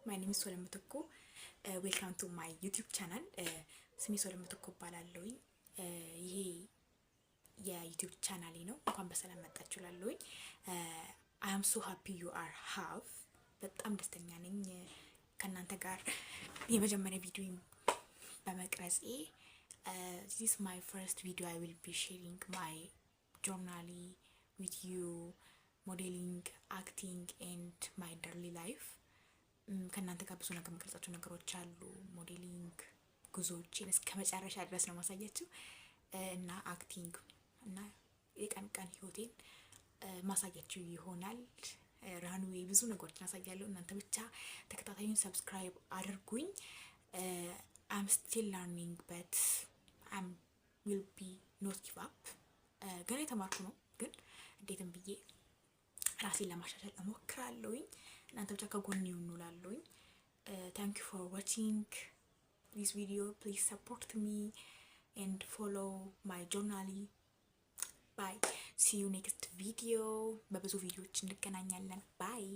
My name is ሶለን ምትኩ። Welcome to my YouTube channel። ስሜ ሶለን ምትኩ እባላለሁኝ። ይሄ የ YouTube ቻናሌ ነው። እንኳን በሰላም መጣችሁ እላለሁኝ። I am so happy you are have። በጣም ደስተኛ ነኝ ከእናንተ ጋር የመጀመሪያ ቪዲዮ በመቅረጼ። This my first video. I will be sharing my journey with you, modeling, acting and my daily life። ከእናንተ ጋር ብዙ ነገር የምገልጻቸው ነገሮች አሉ። Modeling ጉዞዎችን እስከ መጨረሻ ድረስ ነው ማሳያችሁ እና acting እና የቀን ቀን ህይወቴን ማሳያችሁ ይሆናል። Runway ብዙ ነገሮችን አሳያለሁ። እናንተ ብቻ ተከታታዩን subscribe አድርጉኝ። I'm still learning, but I'm will be not give up። ገና የተማርኩ ነው፣ ግን እንዴትም ብዬ ራሴን ለማሻሻል እሞክራለሁኝ። እናንተ ብቻ ከጎኔ ሁኑ እላለሁኝ። Thank you for watching this video. Please support me and follow my journey. Bye, see you next video። በብዙ ቪዲዮዎች እንገናኛለን። Bye.